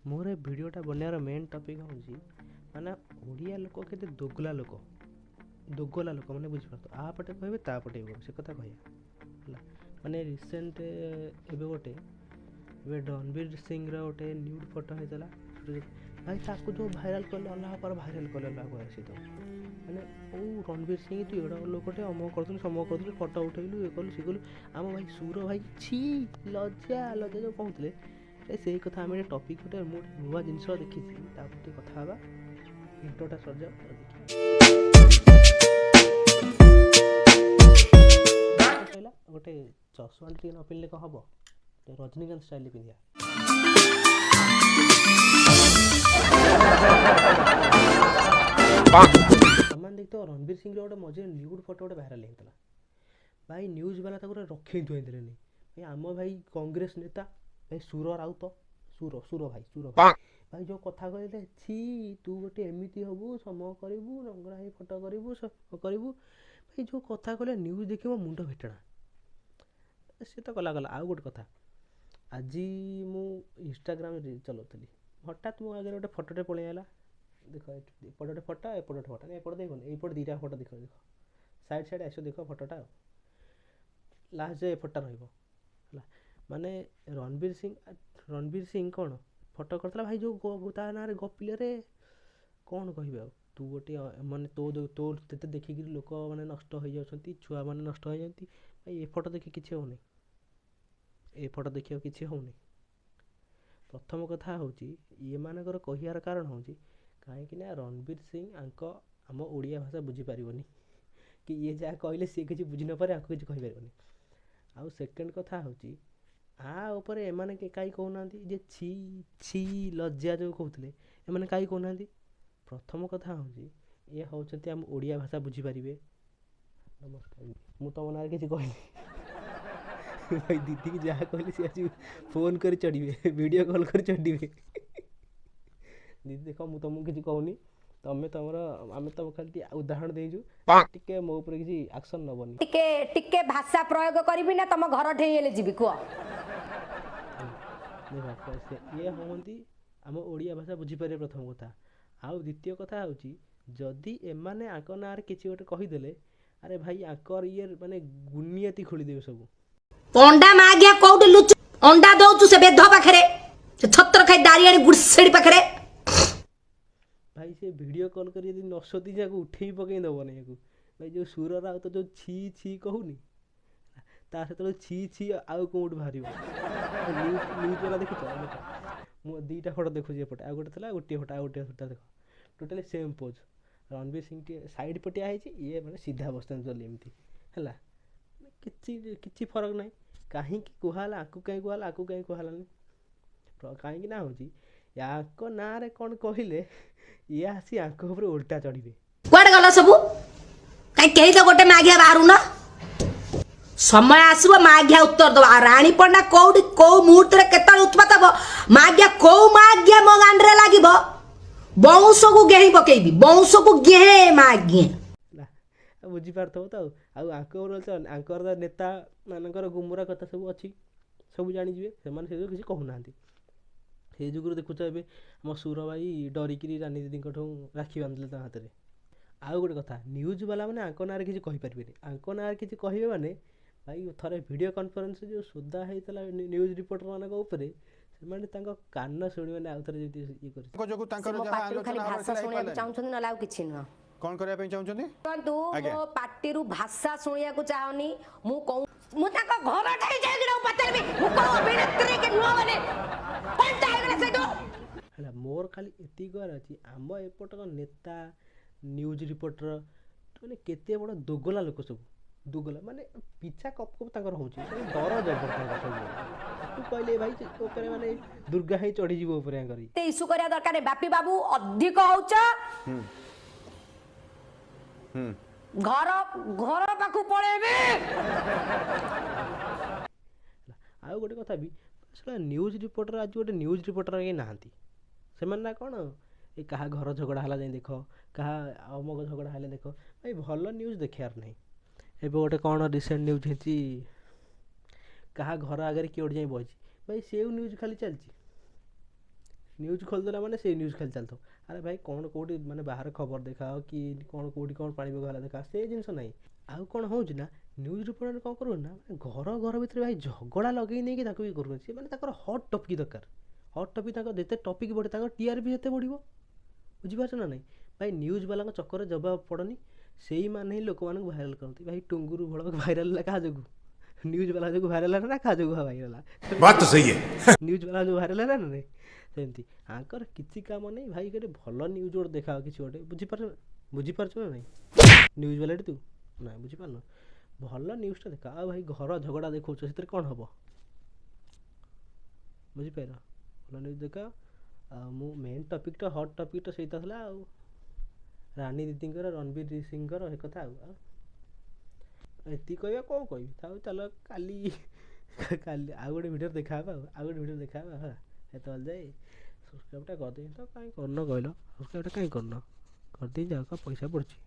ମୋର ଏ ଭିଡ଼ିଓଟା ବନେଇବାର main topic ହେଉଛି ମାନେ ଓଡ଼ିଆ ଲୋକ କେତେ ଦୋଗଲା ଲୋକ, ଦୋଗଲା ଲୋକ ମାନେ ବୁଝିପାରୁଥିବ, ଆ ପଟେ କହିବେ ତା ପଟେ କହିବେ, ସେ କଥା କହିବା ହେଲା। ମାନେ ରିସେଣ୍ଟ ଏବେ ଗୋଟେ ଏବେ ରଣବୀର ସିଂର ଗୋଟେ ନ୍ୟୁଡ଼୍ ଫଟୋ ହେଇଥିଲା ଭାଇ, ତାକୁ ଯେଉଁ ଭାଇରାଲ୍ କଲେ ଅଲଗା ପରେ ଭାଇରାଲ୍ କଲେ ଅଲଗା ପରେ ସେ ତ ମାନେ ଓ ରଣବୀର ସିଂ ତୁ ଏଇଟା ଲୋକଟେ ଅମକ କରୁଥିଲୁ ସମକ କରୁଥିଲୁ, ଫଟୋ ଉଠେଇଲୁ, ଇଏ କଲୁ ସିଏ କଲୁ। ଆମ ଭାଇ ସୁର ଭାଇ ଛି ଲଜ୍ଜା ଲଜ୍ଜା ଯେଉଁ କହୁଥିଲେ ସେଇ କଥା। ଆମେ ଗୋଟେ ଟପିକ୍ ଗୋଟେ ମୁଁ ଗୋଟେ ନୂଆ ଜିନିଷ ଦେଖିଛି, ତାପରେ ଟିକେ କଥା ହେବା। ଇଣ୍ଟ୍ରୋଟା ସରିଯାଉ ଦେଖିବା। ଗୋଟେ ଚଷମା ଟିକେ ନ ପିନ୍ଧିଲେ କ'ଣ ହେବ, ଟିକେ ରଜନୀକାନ୍ତ ଷ୍ଟାଇଲ୍ ପିନ୍ଧିବା। ତମେ ଦେଖିଥିବ ରଣବୀର ସିଂର ଗୋଟେ ମଝିରେ ନ୍ୟୁଡ଼୍ ଫଟୋ ଗୋଟେ ଭାଇରାଲ୍ ହେଇଥିଲା ଭାଇ, ନ୍ୟୁଜ୍ ବାଲା ତାକୁ ରଖେଇ ଥୋଇଦେଲେନି ଭାଇ। ଆମ ଭାଇ କଂଗ୍ରେସ ନେତା ଭାଇ ସୁର ରାଉତ, ସୁର ସୁର ଭାଇ, ସୁର ଭାଇ ଭାଇ ଯେଉଁ କଥା କହିଲେ ଛି ତୁ ଗୋଟେ ଏମିତି ହବୁ ସମୟ କରିବୁ ରଙ୍ଗରା ହେଇ ଫଟୋ କରିବୁ ସବୁ କରିବୁ ଭାଇ, ଯେଉଁ କଥା କହିଲେ ନ୍ୟୁଜ୍ ଦେଖିବ ମୁଣ୍ଡ ଫେଟଣା। ସେ ତ ଗଲା ଗଲା। ଆଉ ଗୋଟେ କଥା, ଆଜି ମୁଁ ଇନଷ୍ଟାଗ୍ରାମରେ ଚଲାଉଥିଲି, ହଠାତ୍ ମୋ ଆଗରେ ଗୋଟେ ଫଟୋଟେ ପଳେଇ ଆଇଲା। ଦେଖ ଏପଟେ ଗୋଟେ ଫଟୋ, ଏପଟେ ଗୋଟେ ଫଟୋ, ଏପଟେ ଦେଖନି ଏଇପଟେ ଦୁଇଟା ଫଟୋ ଦେଖ, ଦେଖ ସାଇଡ଼୍ ସାଇଡ଼୍ ଆସିବ ଦେଖ ଫଟୋଟା, ଆଉ ଲାଷ୍ଟ ଯାଏ ଏ ଫଟୋଟା ରହିବ ହେଲା। ମାନେ ରଣବୀର ସିଂ, ରଣବୀର ସିଂ କ'ଣ ଫଟୋ କରିଥିଲା ଭାଇ, ଯେଉଁ ତା ନାଁରେ ଗପିଲେ କ'ଣ କହିବି ଆଉ। ତୁ ଗୋଟିଏ ମାନେ ତୋ ତୋ ତତେ ଦେଖିକିରି ଲୋକମାନେ ନଷ୍ଟ ହେଇଯାଉଛନ୍ତି, ଛୁଆମାନେ ନଷ୍ଟ ହେଇଯାନ୍ତି ଭାଇ। ଏ ଫଟୋ ଦେଖି କିଛି ହେଉନି, ଏ ଫଟୋ ଦେଖିବାକୁ କିଛି ହେଉନି। ପ୍ରଥମ କଥା ହେଉଛି ଏମାନଙ୍କର କହିବାର କାରଣ ହେଉଛି କାହିଁକିନା ରଣବୀର ସିଂ ଆଙ୍କ ଆମ ଓଡ଼ିଆ ଭାଷା ବୁଝିପାରିବନି କି ଇଏ ଯାହା କହିଲେ ସିଏ କିଛି ବୁଝି ନପାରେ, ଆଙ୍କୁ କିଛି କହିପାରିବନି। ଆଉ ସେକେଣ୍ଡ କଥା ହେଉଛି ଆ ଉପରେ ଏମାନେ କାହିଁ କହୁନାହାନ୍ତି ଯେ ଛି ଛି ଲଜ୍ଜା ଯେଉଁ କହୁଥିଲେ, ଏମାନେ କାହିଁ କହୁନାହାନ୍ତି। ପ୍ରଥମ କଥା ହେଉଛି ଇଏ ହେଉଛନ୍ତି ଆମ ଓଡ଼ିଆ ଭାଷା ବୁଝିପାରିବେ। ନମସ୍କାର, ମୁଁ ତୁମ ନାଁରେ କିଛି କହିନି ଭାଇ, ଦିଦିକି ଯାହା କହିଲି ସିଏ ଆସି ଫୋନ୍ କରି ଚଢ଼ିବେ, ଭିଡ଼ିଓ କଲ୍ କରି ଚଢ଼ିବେ। ଦିଦି ଦେଖ ମୁଁ ତୁମକୁ କିଛି କହୁନି, ତମେ ତମର ଆମେ ତମ ଖାଲି ଟିକେ ଉଦାହରଣ ଦେଇଛୁ, ଟିକେ ମୋ ଉପରେ କିଛି ଆକ୍ସନ୍ ନେବନି। ଟିକେ ଟିକେ ଭାଷା ପ୍ରୟୋଗ କରିବି ନା ତମ ଘର ଠେଇଁ ହେଲେ ଯିବି କୁହ। ଦେଖ ଇଏ ହୁଅନ୍ତି ଆମ ଓଡ଼ିଆ ଭାଷା ବୁଝିପାରିବେ ପ୍ରଥମ କଥା। ଆଉ ଦ୍ୱିତୀୟ କଥା ହେଉଛି ଯଦି ଏମାନେ ଆଙ୍କ ନାଁରେ କିଛି ଗୋଟେ କହିଦେଲେ, ଆରେ ଭାଇ ଆଙ୍କର ଇଏ ମାନେ ଗୁନିଆତି ଖୋଳିଦେବେ ସବୁ। ପଣ୍ଡା ମାଗିଆ କୋଉଠି ଲୁଚୁ ଅଣ୍ଡା ଦଉଛୁ ସେ ବେଧ ପାଖରେ, ସେ ଛତ୍ର ଖାଇ ଦାରିଆଣି ଗୁଡସେଡି ପାଖରେ। ଭାଇ ସେ ଭିଡ଼ିଓ କଲ୍ କରି ଯଦି ନ ଶୋଧି ଯାକୁ ଉଠେଇ ପକେଇ ଦେବନି ୟାକୁ। ଭାଇ ଯେଉଁ ସୁର ରାଉତ ଯେଉଁ ଛି ଛି କହୁନି, ତା ସେତେବେଳେ ଛି ଛି ଆଉ କେଉଁଠୁ ବାହାରିବ। ନ୍ୟୁଜ୍ ବାଲା ଦେଖିଛ, ଦେଖ ମୁଁ ଦୁଇଟା ଫଟୋ ଦେଖୁଛି, ଏପଟେ ଆଉ ଗୋଟେ ଥିଲା, ଗୋଟିଏ ଫଟୋ ଆଉ ଗୋଟିଏ ଫଟୋ ଦେଖ, totally same pose. Ranveer Singh ଟିକେ ସାଇଡ଼୍ ପଟିଆ ହେଇଛି, ଇଏ ମାନେ ସିଧା ବସିଛନ୍ତି ଜଲ୍ଦି ଏମିତି ହେଲା, କିଛି କିଛି ଫରକ ନାହିଁ। କାହିଁକି କୁହାହେଲା ଆକୁ, କାହିଁ କୁହାହେଲା ଆକୁ, କାହିଁ କୁହାହେଲାନି? କାହିଁକି ନା ହେଉଛି ୟାଙ୍କ ନାଁରେ କ'ଣ କହିଲେ ଇଏ ଆସି ଆଙ୍କ ଉପରେ ଓଲଟା ଚଢ଼ିବେ। କୁଆଡେ ଗଲ ସବୁ? କାଇଁ କେହି ତ ଗୋଟେ ମାଗିଆ ବାହାରୁନ। ସମୟ ଆସିବ ମାଗିଆ ଉତ୍ତର ଦବ। ଆଉ ରାଣୀ ପଣ୍ଡା କୋଉଠି କୋଉ ମୁହୂର୍ତ୍ତରେ କେତେବେଳେ ଉତ୍ପାତ ହବ ମାଗିଆ, କୋଉ ମାଗିଆ ମୋ ଗାଣ୍ଡରେ ଲାଗିବ, ବଉଁଶକୁ ଗେହିଁ ପକେଇବି, ବଉଁଶକୁ ଗେହେ ମାଗିଆ। ହେଲା ବୁଝିପାରୁଥିବ ତ। ଆଉ ଆଙ୍କ ଆଙ୍କର ନେତା ମାନଙ୍କର ଗୁମୁରା କଥା ସବୁ ଅଛି, ସବୁ ଜାଣିଯିବେ ସେମାନେ, ସେ କିଛି କହୁନାହାନ୍ତି। ସେଇ ଯୁଗରୁ ଦେଖୁଛ ଏବେ ଆମ ସୁର ଭାଇ ଡରିକିରି ରାନୀ ଦିଦିଙ୍କଠୁ ରାକ୍ଷୀ ବାନ୍ଧିଲେ ତାଙ୍କ ହାତରେ। ଆଉ ଗୋଟେ କଥା, ନ୍ୟୁଜ୍ ବାଲା ମାନେ ଆଙ୍କ ନାଁରେ କିଛି କହିପାରିବେନି। ଆଙ୍କ ନାଁରେ କିଛି କହିବେ ମାନେ ଭାଇ ଥରେ ଭିଡ଼ିଓ କନଫରେନ୍ସ ଯେଉଁ ସୋଦା ହେଇଥିଲା ନ୍ୟୁଜ୍ ରିପୋର୍ଟରମାନଙ୍କ ଉପରେ, ସେମାନେ ତାଙ୍କ କାନ ଶୁଣିବେନି ଆଉ ଥରେ ଯେମିତି ଇଏ କରି ଯୋଗୁଁ ତାଙ୍କର ମୋ ଯାହା ପାଟିରୁ ଖାଲି ଆଲୋଚନା ଭାଷା ହେବାର ଥିଲା ଶୁଣିବାକୁ ହେଇପାରିଲାନି। ଚାହୁଁଛନ୍ତି, ନହେଲେ ଆଉ କିଛି ନୁହଁ। କଣ କରିବା ପାଇଁ ଚାହୁଁଛନ୍ତି? ଶୁଣନ୍ତୁ, ଆଜ୍ଞା। ମୋ ପାଟିରୁ ଭାଷା ଶୁଣିବାକୁ ଚାହୁଁନି ମୁଁ। କହୁ ମୁଁ ତାଙ୍କ ଘର ଠାଇ ଯାଇକି ପଚାରିବି ମୁଁ କୋଉ ଅଭିନେତ୍ରୀ କି ନୁହଁ ବୋଲି। କଣଟା ହେଇଗଲା ସେଇଠୁ? ହେଲା ମୋର ଖାଲି ଏତିକି କହିବାର ଅଛି, ଆମ ଏପଟର ନେତା ନ୍ୟୁଜ୍ ରିପୋର୍ଟର ମାନେ କେତେ ବଡ଼ ଦୋଗଲା ଲୋକ ସବୁ, ଦୋଗଲା ମାନେ ପିଛା କପ୍ କପ୍ ତାଙ୍କର ହେଉଛି, ଡର ଜବର ତାଙ୍କର ସବୁ। ତାକୁ କହିଲେ ଭାଇ ସେ ଉପରେ ମାନେ ଦୁର୍ଗା ହେଇ ଚଢ଼ିଯିବ ଉପରେ ଆଙ୍କର। ଏତେ ଇସ୍ୟୁ କରିବା ଦରକାର ନାହିଁ। ବାପି ବାବୁ ଅଧିକ ହଉଛ, ଘର ଘର ପାଖକୁ ପଳେଇବି। ଆଉ ଗୋଟେ କଥା ବି, ସେଟା ନ୍ୟୁଜ୍ ରିପୋର୍ଟର ଆଜି ଗୋଟେ ନ୍ୟୁଜ୍ ରିପୋର୍ଟର କେହି ନାହାନ୍ତି। ସେମାନେ ନା କ'ଣ ଏ କାହା ଘର ଝଗଡ଼ା ହେଲା ଯାଇ ଦେଖ, କାହା ଅମକ ଝଗଡ଼ା ହେଲେ ଦେଖ, ଭାଇ ଭଲ ନ୍ୟୁଜ୍ ଦେଖିବାର ନାହିଁ। ଏବେ ଗୋଟେ କ'ଣ ରିସେଣ୍ଟ ନ୍ୟୁଜ୍ ହେଇଛି, କାହା ଘର ଆଗରେ କିଏ ଗୋଟେ ଯାଇ ବସିଛି ଭାଇ, ସେଉ ନ୍ୟୁଜ୍ ଖାଲି ଚାଲିଛି। ନ୍ୟୁଜ୍ ଖୋଲିଦେଲା ମାନେ ସେଇ ନ୍ୟୁଜ୍ ଖାଲି ଚାଲିଥିବ। ଆରେ ଭାଇ, କ'ଣ କେଉଁଠି ମାନେ ବାହାର ଖବର ଦେଖାଅ କି କ'ଣ, କେଉଁଠି କ'ଣ ପାଣିପାଗ ହେଲା ଦେଖାଅ, ସେ ଜିନିଷ ନାହିଁ। ଆଉ କ'ଣ ହେଉଛି ନା, ନ୍ୟୁଜ୍ ରିପୋର୍ଟର କ'ଣ କରୁଛନ୍ତି ନା, ମାନେ ଘର ଘର ଭିତରେ ଭାଇ ଝଗଡ଼ା ଲଗେଇ ନେଇକି ତାକୁ ଇଏ କରୁଛନ୍ତି। ସେମାନେ ତାଙ୍କର ହଟ୍ ଟପିକ୍ ଦରକାର, ହଟ୍ ଟପିକ୍। ତାଙ୍କ ଯେତେ ଟପିକ୍ ବଢ଼େ, ତାଙ୍କ ଟିଆରପି ସେତେ ବଢ଼ିବ। ବୁଝିପାରୁଛ ନା ନାହିଁ? ଭାଇ, ନ୍ୟୁଜ୍ ବାଲାଙ୍କ ଚକ୍କରରେ ଜମା ପଡ଼ନି। ସେଇମାନେ ହିଁ ଲୋକମାନଙ୍କୁ ଭାଇରାଲ୍ କରନ୍ତି। ଭାଇ, ଟୁଙ୍ଗୁରୁ ଭଳ ଭାଇରାଲ୍ ହେଲା କାହା ଯୋଗୁଁ? ନ୍ୟୁଜ୍ ବାଲା ଯୋଗୁଁ ଭାଇରାଲ୍ ହେଲା ନା କାହା ଯୋଗୁଁ ଭାଇରାଲ୍ ହେଲା? बात तो सही है। ନ୍ୟୁଜ୍ ବାଲା ଯୋଗୁଁ ଭାଇରାଲ୍ ହେଲା ନା ନାହିଁ? ସେମିତି ଆଙ୍କର କିଛି କାମ ନାହିଁ ଭାଇ। ଗୋଟେ ଭଲ ନ୍ୟୁଜ୍ ଗୋଟେ ଦେଖାଅ, କିଛି ଗୋଟେ। ବୁଝିପାରୁଛ, ବୁଝିପାରୁଛ ନା ନାହିଁ? ନ୍ୟୁଜ୍ ବାଲାଟି ତୁ ନା ବୁଝିପାରୁନ? ଭଲ ନ୍ୟୁଜ୍ଟା ଦେଖା। ଆଉ ଭାଇ, ଘର ଝଗଡ଼ା ଦେଖାଉଛ, ସେଥିରେ କ'ଣ ହେବ? ବୁଝିପାରିଲ? ଭଲ ନ୍ୟୁଜ୍ ଦେଖାଅ। ଆଉ ମୁଁ ମେନ୍ ଟପିକ୍ଟା, ହଟ୍ ଟପିକ୍ଟା ସେଇଟା ଥିଲା, ଆଉ ରାନୀ ଦିଦିଙ୍କର, ରଣବୀର ସିଂଙ୍କର ଏ କଥା। ଆଉ ଏତିକି କହିବା, କ'ଣ କହିବି? ଥାଉ, ଚାଲ, କାଲି କାଲି ଆଉ ଗୋଟେ ଭିଡ଼ିଓରେ ଦେଖା ହେବା। ଆଉ ଗୋଟେ ଭିଡ଼ିଓରେ ଦେଖା ହେବା। ହେଲା, ସେତେବେଳେ ଯାଇ ସବସ୍କ୍ରାଇବ୍ଟା କରିଦେଇ ତ କାହିଁ କରୁନ କହିଲ? ସବସ୍କ୍ରାଇବ୍ଟା କାହିଁ କରୁନ? କରିଦେଇ ଯାଅ, ପଇସା ପଡ଼ୁଛି।